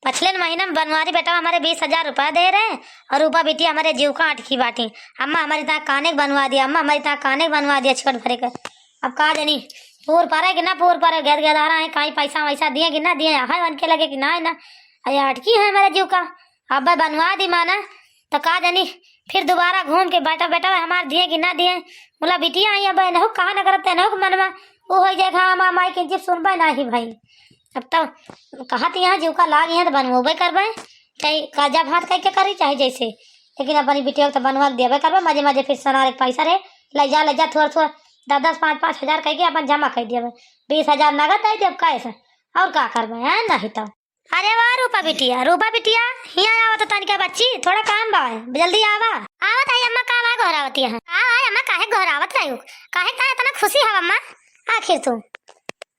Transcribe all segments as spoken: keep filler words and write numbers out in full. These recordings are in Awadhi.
पिछले महीना में बनवारी बेटा हमारे बीस हजार रुपया दे रहे हैं और रूपा बिटिया हमारे जीव का अटकी बाटी। अम्मा हमारी ता काने के बनवा दिया, अम्मा हमारी ता काने के बनवा दिया छोट भरे का। अब का जानी पूर परे कि ना पूर परे, घर गदारा है, काई पैसा वैसा दिए कि ना दिए, है उनके लगे कि ना, ना, अरे अटकी है हमारे जीव का। अब बनवा दी माना, तो का जानी फिर दोबारा घूम के बेटा, बेटा हमार दिए कि ना दिए। बोला बिटिया आई अब नहुक कहा ना करते, नहुक मनवा वो हो जाए, हाँ माँ माई के जिप सुनबे ना ही भाई। अब तो कहा तो यहाँ जीव का लाग यहाँ तो बनवबे करबे, चाहे कर्जा भात कह के करी चाहे जैसे, लेकिन अपनी बिटिया को तो बनवा के देबे करबे। मजे मजे फिर सोनार एक पैसा रे, ले जा ले जा, थोड़ा थोड़ा दस दस पाँच पाँच हजार कह के अपन जमा कर दिया, बीस हजार नगद दे दिया कैश, और का करबे है नहीं तो। अरे वाह रूपा बिटिया, रूपा बिटिया, हियाँ आवा तो तनिका बच्ची, थोड़ा काम बा, जल्दी आवा। आवत है अम्मा, का बा गोहरावती है? का बा अम्मा, काहे गोहरावत रही हो? काहे का इतना खुशी है अम्मा? आखिर तू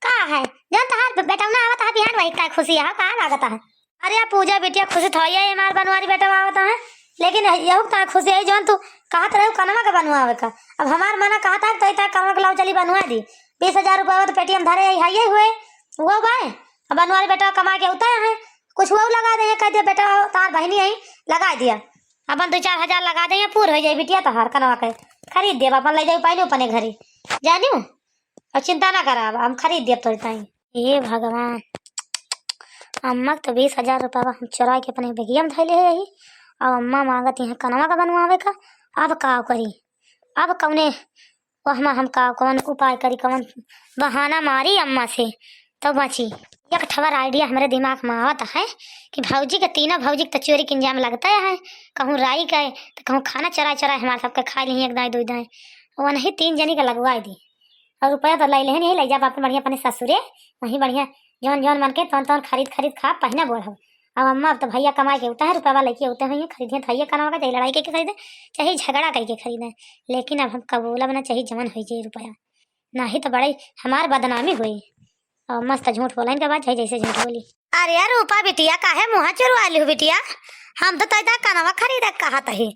का है जौन तहार बे-, बेटौना आवत है बिहान वही का खुशी है, का लागत है? अरे पूजा बिटिया, खुशी तो है हमार बनवारी बेटा आवत है, लेकिन यहू का खुशी है जौन तू कहत रहे कनवा के बनवावे का। अब हमार मना कहता है तो इतना कनवा के लाओ चली बनवा दी, बीस हजार रुपया तो पेटीएम धरे है, है हुए वो बाय। अब बनवारी बेटा कमा के उतार है, कुछ वो लगा दे, कह दिया बेटा तार बहनी है, लगा दिया, अपन दो चार हजार लगा दे, पूर हो जाए बिटिया तहार कनवा के, खरीद देब अपन, ले जाई पहले अपने घरे जानियो, और चिंता ना करा, हम खरीद देब तोर ताई। हे भगवान, अम्मा के तो बीस हजार रुपया हम चुरा के अपने बेगिया में धैले है यही, अब अम्मा मांगत यहाँ कनवा का बनवावे का, अब का करी, अब कौने वहमा हम का, कौन उपाय करी, कौन बहाना मारी अम्मा से तो बची। एक ठवर आइडिया हमरे दिमाग में आवत है कि भौजी के, तीनों भौजी के तो चोरी के इंजाम लगता है, कहूँ राई के तो कहूँ खाना चुराए चुराए हमारे सबके खा ली एक दाई दो दाई, वो नहीं तीन जनी के लगवाए दी। और रुपया तो ले लेहन, यही ले जाब अपन बढ़िया अपने ससुरे, वहीं बढ़िया जौन जौन मन के तौन तौन खरीद खरीद खा पहिना बोढ़ब। अब अम्मा, अब तो भैया कमाए के उठा है, रुपया लेके उठे हुए हैं, खरीदे तो भैया कनवा का, चाहे लड़ाई करके खरीदे, चाहे झगड़ा करके खरीदे, लेकिन अब हम कबूलब ना, चाहे जवन हो जाए रुपया, नहीं तो बड़े हमार बदनामी हुई। और मस्त झूठ बोला इनके बाद, चाहे जैसे झूठ बोली। अरे यार रूपा बिटिया, काहे मुँह चुरवा लिहु बिटिया? हम तो तैता कनवा खरीदे कहत ही।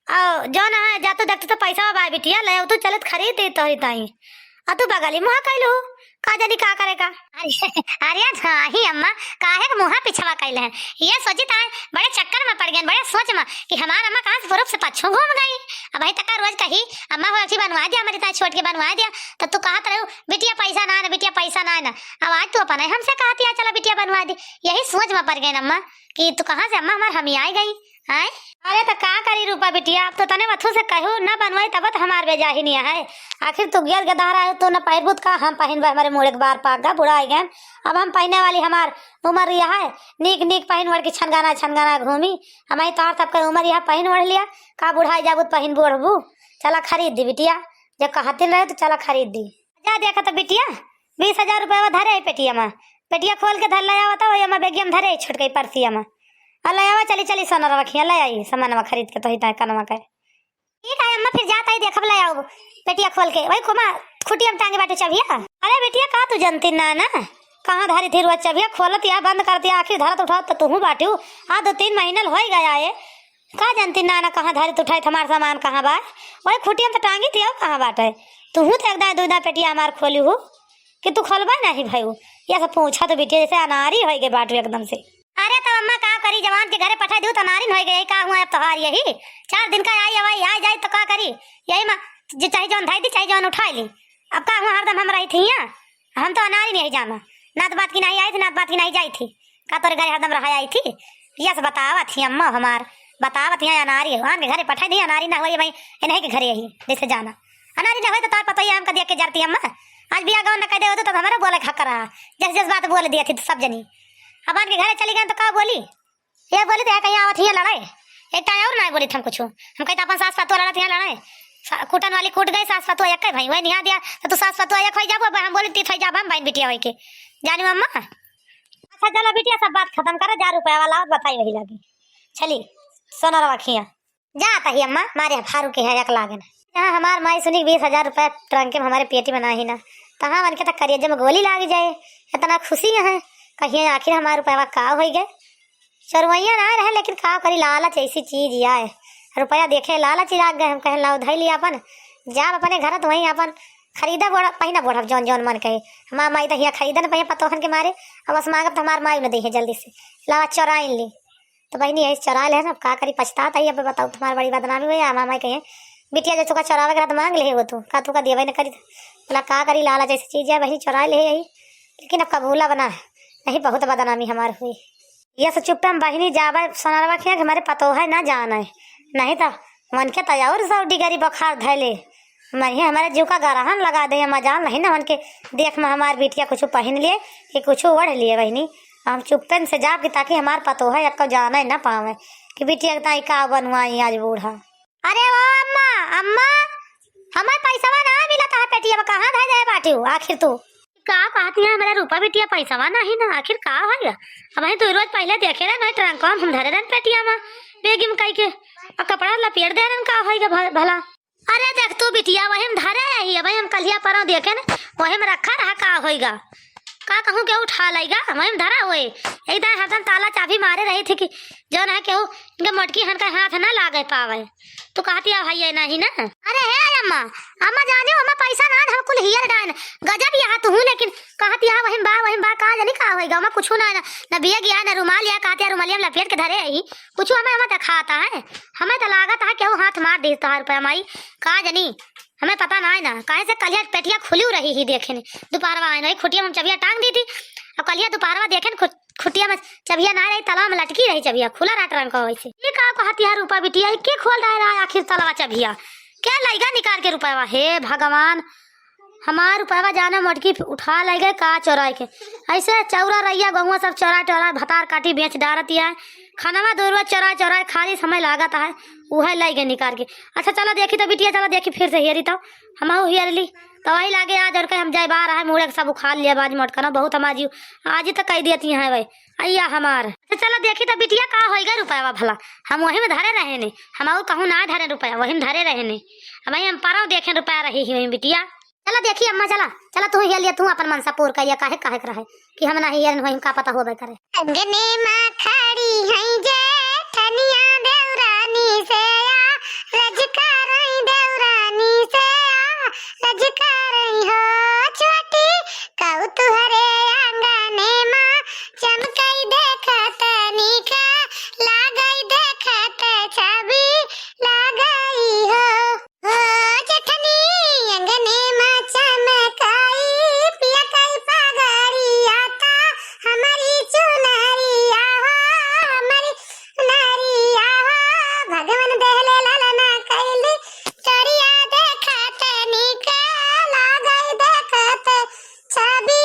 और जौन है, जातू देखतू तो पैसा बा बिटिया, ले तू चलत खरीद दे तोहरी ताई। आ तू बगली मुँह कैलू, का जानी का करे का। अरे, अरे धाही अम्मा, काहे के मुँह पिछवा कैले हैं? ये सोची ताई, बड़े चक्कर में पड़ गए, बड़े सोच में कि हमार अम्मा कहाँ से पूरब से पच्छू घूम गई। अब वही तक रोज कही, "अम्मा हो अखी बनवा दिया, हमारी ताई छोट के बनवा दिया।" तो तू कहत रहू, "बिटिया पैसा ना है ना, बिटिया पैसा ना है ना।" अब आज तू अपन है हमसे कहती है, "चला बिटिया बनवा दी।" यही सोच में पड़ गए ना अम्मा कि तू कहाँ से अम्मा हमार हमी आई गई। आय? अरे त का करी रूपा बिटिया, अब तो तने वथू से कहू न बनवाई तब तो हमार बेजाही नहीं है। आखिर तू गियर गदहरा है, तू न पहिरबू त का हम पहिनबे, हमारे मुड़े के बार पाक गा, बूढ़ा आई गए। अब हम पहिने वाली हमार उम्र यह है, नीक नीक पहिन ओढ़ के छनगाना छनगाना घूमी। हम ही तोहर सबके उम्र यह पहिन ओढ़ लिया, का बुढ़ाई जाबू त पहिन ओढ़बू? चला खरीद दी बिटिया, जब कहतिन रहे तो चला खरीद दी। जा देखा तो बिटिया, बीस हजार रुपया धरे है पेटिया में, पेटिया खोल के धर ले आवा तो, ओहिया में बेगिया में धरे है छोटकई परसिया में। आ ले आवा, चली चली सोना रखिया, ले आई सामानवा खरीद के तोही ताई कनवा के। ठीक है अम्मा, फिर जात आई देखब, ले आऊ पेटिया खोल के। वही खुमा खुटिया में टांगे बाटू चबिया। अरे बिटिया, का तू जनती ना ना, कहाँ धरी थी रुआ चबिया, खोलत या बंद करत या, आखिर धरत उठात तो तुहू बाटू। हाँ, दो तीन महीना होई गया है, का जनती ना ना कहाँ धरी तू उठाई, हमार सामान कहाँ बा? वही खुटिया में तो टांगी थी, और कहाँ बाटे? तुहू तो एक दाई दो दाई पेटिया हमार खोली हूँ कि तू खोलबे नहीं भाई। ये सब पूछा तो बिटिया जैसे अनारी होई गई बाटू एकदम से। अरे तब अम्मा का करी, जवान के घरे पठा दू तो अनारिन होई गई, का हुआ अब तोहार यही चार दिन का आई अवाई आई जाई तो का करी? यही माँ जो चाहे जौन धाई दी, चाहे जौन उठाई ली। अब का हुआ, हरदम हम रही थी यहाँ, हम तो अनारिन यही जाना, नात बात की नहीं आई थी, नात बात की नहीं जाई थी। का तोरे घरे हरदम रहा आई थी? यस बतावत ही अम्मा हमार, बतावत ही अनारी, आन के घरे पठाई दी, अनारी ना होई भाई, इन्हीं के घरे यही जैसे जाना। अनारी ना होई तो तार पतोहिया हमका देख के जरती अम्मा। आज बिया गौन न कह दे होतो तो हमारे बोले खा करा, जैसे जस बात बोल दिया थी तो सब जनी। अब आन के घरे चली गए तो का बोली? ये बोली तो कहीं आवत ही लड़ाई, एक टाइम और ना बोली थी हम कुछ। हम कहते अपन सास पतोह लड़त यहाँ लड़ाई, सा-, कूटन वाली कूट गई, सास पतोह एक है भाई, वही निहा दिया तो तू सास पतोह एक हो जाबो, अब हम बोली तीत हो जाब हम बहन बिटिया होई के। जानी अम्मा। अच्छा चलो बिटिया, सब बात खत्म करो, जा रुपया वाला और बताई वही लगी। चली सोना रवा खिया। जा तही अम्मा, मारे फारू के है एक लागन। जहाँ हमार माई सुनी बीस हजार रुपया ट्रंक में हमारे पेटी में नाही ना, तहाँ उनके तक करिए जब गोली लाग जाए। इतना खुशी है, कहिए आखिर हमारे रुपया का हो गए। चोरवैया ना रहे, लेकिन का करी, लालच ऐसी चीज आए। रुपया देखे लालच लाग गए, हम कहें लाओ धई लिया अपन, जाब अपने घर तो वहीं अपन खरीदा बोढ़, पहिना बोढ़ब जौन जौन मन कहे। हमार माई त हियाँ खरीदा न पहिया पतोहन के मारे, अब बस माँगब त हमार माई न देहे जल्दी से। लावा चोराइन ले। त बहिनी यही चोराइ लेहे न, अब का करी, पछतात ही। अब बताउ तुम्हार बड़ी बदनामी होइ, हमार माई कहे, बिटिया जो तुका चोरावे के रहत माँग लेहे हो तू, का तुका देवे न करी। बोला का करी, लालच ऐसी चीज है बहिनी, चोराइ लेहे यही। लेकिन अब कबूला बना है, नहीं बहुत बदनामी हमार हुई। ये से चुप्पे में बहिनी जावे सोनरवा के, कि हमारे पतोह है ना जाने, नहीं तो मन के तो और सौ डिग्री बुखार धैले। मरिहे हमारे जीव का गरहन लगा दे, मजाल नहीं ना उनके देख में हमार बिटिया कुछ पहिन लिए कि कुछ ओढ़ लिए बहिनी। हम चुप्पन से जाब कि ताकि हमार पतोह है एक्को जाने ना पावे कि बिटिया के ताई का बनवाई आज बूढ़ा। अरे ओ अम्मा, अम्मा, हमार पैसवा ना मिलत है पेटिया में, कहाँ धर दे बाटी हो आखिर तू? का कहती है हमारे रूपा बिटिया, पैसवा नहीं ना, आखिर का होइगा? अब वहीं दो रोज पहले देखे रहे, नहीं ट्रंकवा में हम धरे रहन पेटिया में, बेगी में कई के, और कपड़ा लपेट दे रहन, का होइगा भ-, भला? अरे देख तू बिटिया, वही में धरे रही, अब हम कलिया परौं देखे न, वही में रखा रहा, का होइगा? का कहूँ केहू उठा लइगा, वही में धरा हुए। एक दाएं हरदम ताला चाबी मारे रही थी कि जौन है केहू इनके मोटकी हन का हाथ ना लागे पावे। तू कहती है भैया नहीं ना। अरे हे अम्मा, अम्मा जाने अम्मा पैसा ना हम कुल हियर डाइन। गजब यहाँ तू हूँ, लेकिन कहती है वही में बा, वही में बा, का जानी का होइगा, अम्मा कुछ ना, ना, ना बिया गया, ना रुमाल या, कहती है रुमालिया में लपेट के धरे रही। कुछ हमें, हमें दिखाता है, हमें तो लागत है केहू हाथ मार दी तोहार रुपया माई, का जानी, हमें पता ना है ना, काहे से कलिया पेटिया खुली रही ही देखे ने, दोपहरवा आए नहीं, खुटिया में चबिया टांग दी थी, अब कलिया दोपहरवा देखे न, खु-, खुटिया में चबिया ना रही, तलवा में लटकी रही चबिया, खुला रहा ट्रंक वैसे। ये का कहती है रूपा बिटिया, ये के खोल रहा है आखिर तलवा चबिया, क्या लइगा निकाल के रुपया? हे भगवान, हमार रुपया जाने मोटकी उठा ले गए का चोराए के। ऐसे चौरा रैया गहुआ सब चोरा चोरा भतार काटी बेच डारत है। खनवा दो रुपया चोरा चोरा खाली समय लागत है, उहे ले गए निकाल के। अच्छा चलो देखी तो बिटिया, चलो देखी फिर से हेरी तो। हमहू हेर ली तो वही लागे आज और के हम जाए बाहर है, मुड़े के सब उखाड़ लिया आज मोटका ना, बहुत हमार जीव आज ही तो कह दिया थी है भाई। अइया हमार। अच्छा चलो देखी तो बिटिया का होइगा रुपया भला, हम वही में धरे रहे ने, हम और कहूँ ना धरे रुपया, वही में धरे रहे ने। अब वही हम परौं देखे रुपया रही ही वही बिटिया। चला देखी अम्मा, चला, चला तू हेर लिया, तू अपन मनसा पूर कर लिया, काहे, काहे के रहे कि हम ना हेरन होई, का पता होबे करे। अंगने मा खड़ी हई जेठनिया देवरानी से आ, रज करई देवरानी से आ, रज करई हो छोटी, कऊ तुहरे अंगने मा चमकई देखत नीक लागई देखत छवि लागई हो। हो जेठनी अंगने मा चमकाई, पिया कई पगड़िया ता हमरी चुनरिया हो, हमरी चुनरिया हो। भगवान देहले ललना कैली, तोरिया देखत नीक लागई देखत छवि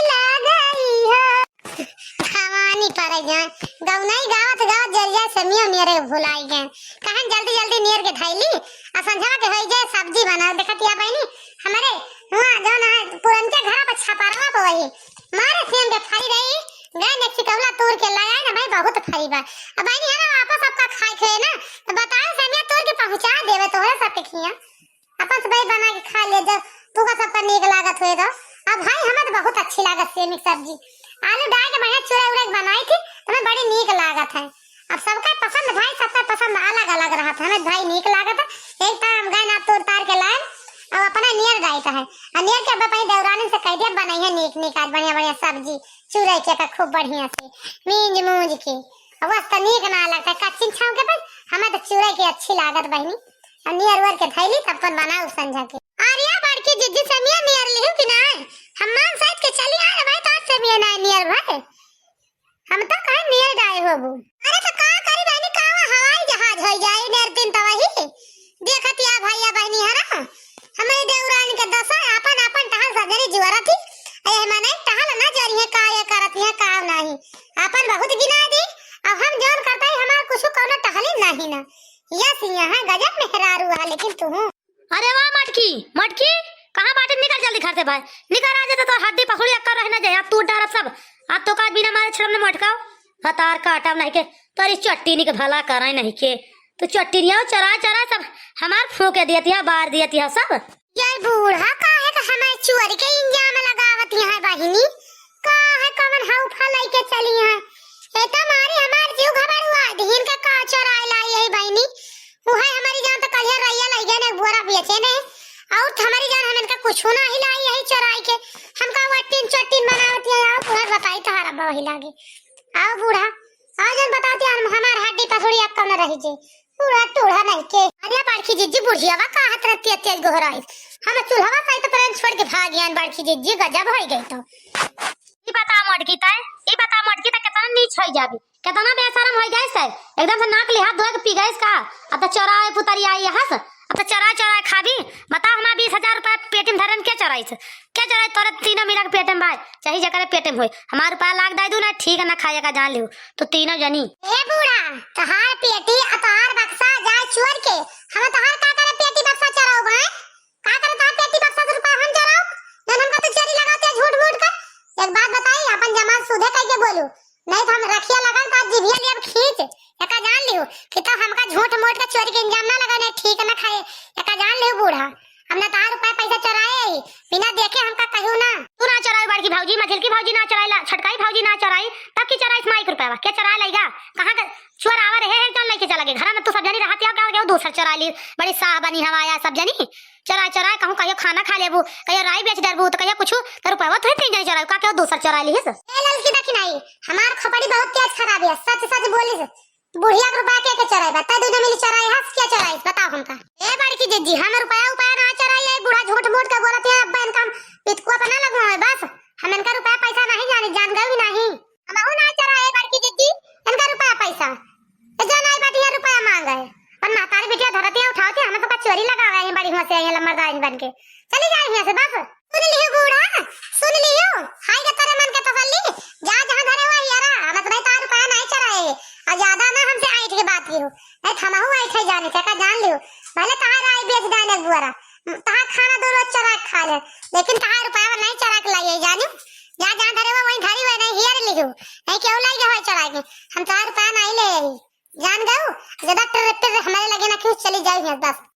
लागई हो। भवानी परे जाए, गौनई गावत गावत जरिया से मियो मेरे भुलाई गए। कहन जल्दी जल्दी नियर के धैली, आ संझवा के होई जाए सब्जी बना। देखत या बहिनी, हमरे हुआँ जौन है पुरनके घरा पर छपरवा पर वही मारे सेम के फरी रही, गए ने सिकौला तोड़ के ले आए ना भाई, बहुत फरी बा। अब बहिनी हमारा वापस आपका खाए थे ना, तो बताए सेमिया तोड़ के पहुँचा देवे तोहरे सबके खिया। अपन से भाई बना के खा ले, जब तू का सबका नीक लागत होए तो। अब भाई हमें तो बहुत अच्छी लागत सेमी के सब्जी, आलू डाल के बढ़िया चूरा उरा के बनाई थी, तो हमें बड़ी नीक लागत है। अब सबका पसंद भाई, सबका पसंद अलग अलग रहत है, हमें भाई नीक लागत है। एक तो हम गए ना तोड़ तार के लाए, अब अपना नियर जाइत है, और नियर के अब अपनी देवरानी से कह दिया बनाई है नीक नीक आज बढ़िया बढ़िया सब्जी चूरा के का खूब बढ़िया से मींज मूंज के। अब बस तो नीक ना लगता कच्चिन छाव के, पर हमें तो चूरा के अच्छी लागत बहिनी। अब नियर उर के धैली तब अपन बनाऊ संझा के। अरे बड़की जिज्जी सेमिया नियर लिहू कि नाय? हम मान साइड के चली आए भाई, तो आज सेमिया नाय नियर भाई। हम तो कहे नियर डाए होबू। अरे तो का करी बहनी, का हवाई जहाज होई जाए नियर दिन तो वही। देखत या भैया बहनी है ना, हमरे देवरान के दशा आपन आपन टहल सजरी जुआरा थी। ए मने टहल ना जरी है, का ये करत है का नहीं। आपन बहुत गिना दी। अब हम जौन करता है हमार कुछ कौनो टहली नहीं ना। यस, यहाँ गजब मेहरारू है, लेकिन तू हूँ। अरे वाह मटकी, मटकी, कहाँ बाटे? निकल जल्दी घर से बाहर, निकल, आ जाता तो हड्डी पसुड़ी अक्का रह ना जाए, अब तू डरब सब, अब तो का बिना मारे छुड़ब न मटकाओ, हतार काटब नहीं के, तोरी चट्टी नहीं के भला करे नहीं के, तो चट्टी नहीं हो, चरा चरा सब हमार फूके दियती है, बार दियती है सब। यार बूढ़ा काहे का हमारे चोरी के इंजाम लगावत यहाँ बहिनी? काहे कवन हौफा लइके चली हैं? ए तो मारी हमार जीव घबड़ुआ, दीन के का चोराए लाई है बहिनी? उहे हमारी जान तो कलिया रैया लइगे ने बोरा बेचे ने। और हमारी जान हम इनका कुछ ना हिलाई यही चराई के। हमका वट्टीन चट्टीन बनावत है, आओ बूढ़ा बताई तोहार अब्बा वही लागे। आओ बूढ़ा, आओ जन बतावत है, हम हमार हड्डी पसुड़ी अक्का न रही जे। बूढ़ा टूढ़ा नहीं के। अरे बड़की जिज्जी बुढ़िया बा का हाथ रहती है तेज गोहराई। हम चूल्हा साई तो प्रेम छोड़ के भाग गया बड़की जिज्जी गजब हो गई तो। ई बता मोटकी तय, ई बता मोटकी तय कितना नीच हो जाबी। कितना बेशरम हो गइस है, एकदम से नाक लिहात धोए के पी गइस का? अब तो चोराए पुतरी आई हस, अब तो चोराए चोराए खाबी। बताओ हमार बीस हजार रुपया पेटी में धरन के चोराइस? के चोराइस? तोरे तीनों मिला के पेटे में भाई, चाहे जकरे पेटे में होई, हमार रुपया लाग दे दू ना, ठीक है ना खाए का जान लियो तू तीनों जनी। ए बूढ़ा, तोहार पेटी आ तोहार बक्सा जाए चोर के, हम तोहार का करे पेटी बक्सा चोराऊ भाई? का करे तोहार पेटी बक्सा से रुपया हम चोराऊ? जन हमका तो चोरी लगाते झूठ मूठ का। एक बात बताई, अपन जबान सुधे कह के बोलू, नहीं तो हम रखिया लगन तो आज जिभिया लियब खींच। एका जान लियो कि तो हमका झूठ मूठ का चोरी के इंजाम ना लगा, नहीं ठीक ना खाए। एका जान लियो बूढ़ा, हम ना तोहार रुपया पैसा चोराए ही, बिना देखे हमका कहू ना। तू ना चोराई बड़की भौजी, मझिलकी भौजी ना चोराई, ला छोटकाई भौजी ना चोराई, तब की चोराई माई के रुपया के चोरा लेगा? कहाँ का चोर आवा रहे हैं, कौन लेके चला गए? घर में तू सब जनी रहती हो, का केहू दूसर चोरा ली? बड़ी साह बनी हवा या सब जनी। चोराए चोराए कहूँ कहियो खाना खा लेबू, कहियो राई बेच डरबू, तो कहियो कुछ, तो रुपया तो तीन जनी चोराए, का केहू दूसर चोरा ली है? ए ललकी दखिनाई, हमार खोपड़ी बहुत तेज खराब है, सच सच बोली से। बुढ़िया के रुपया के के चोराई बा? तै दूनो मिली चोराई हस, के चोराई बताओ हमका। ए बड़की जिज्जी, हम रुपया उपाया ना चोराई, ए बूढ़ा झूठ मूठ के बोलत है, अब इनका हम पितकुआ पर ना लगवा है बस। हम इनका रुपया पैसा नहीं जानी, जान गए भी नहीं। हमहू ना चोराई ए बड़की जिज्जी, इनका रुपया पैसा। ए जो नहीं बैठी है रुपया मांग है। पर महतारी बिटिया धरती है उठावती, हम तो का चोरी लगावे हैं बड़ी हुआ से आई है लम्बरदार बन के। चली जाए यहाँ से बस। सुन लियो बूढ़ा, सुन लियो, हाय के तेरे मन के तसल्ली, जा जहाँ धरे हुआ हियरा, हम तो भाई तार रुपया नहीं चोराए, और ज्यादा ना हमसे ऐठ के बात लियो, नहीं तो हमहू ऐठ है जाने से, का जान लियो, भले तहार राई बेच दाने बुआरा, तहार खाना दो रोज चोरा के खा ले, लेकिन तहार रुपया नहीं चोरा के लाइए जानियो, जा जहाँ धरे हुआ वहीं धरी हुआ नहीं हियर लियो, नहीं केहू लाई गए चोरा के, हम तहार रुपया नहीं ले आई, जान गऊ, ज्यादा टर टर हमारे लगे ना क्यों चली जाए यहाँ बस।